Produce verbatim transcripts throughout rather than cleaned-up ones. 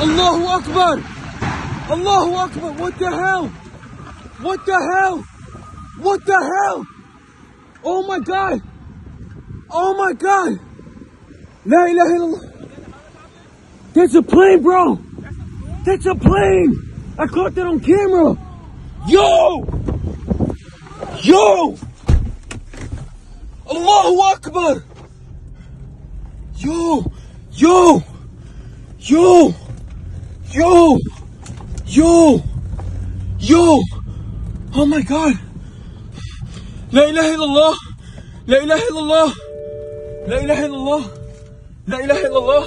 Allahu Akbar! Allahu Akbar! What the hell? What the hell? What the hell? Oh my God! Oh my God! La ilaha illallah! That's a plane, bro! That's a plane! I caught that on camera! Yo! Yo! Allahu Akbar! Yo! Yo! Yo! Yo! Yo! Yo! Oh my God! La ilaha illallah! La ilaha illallah! La ilaha illallah! La ilaha illallah!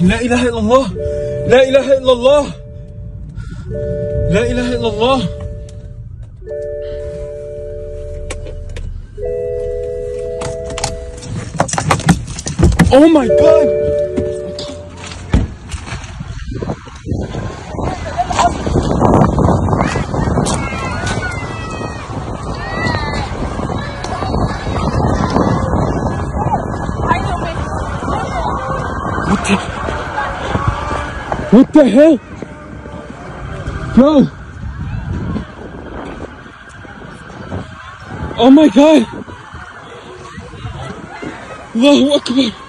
La ilaha illallah! La ilaha illallah! La ilaha illallah! Oh my God! What the, what the hell? Yo! Oh my God! Allahu Akbar!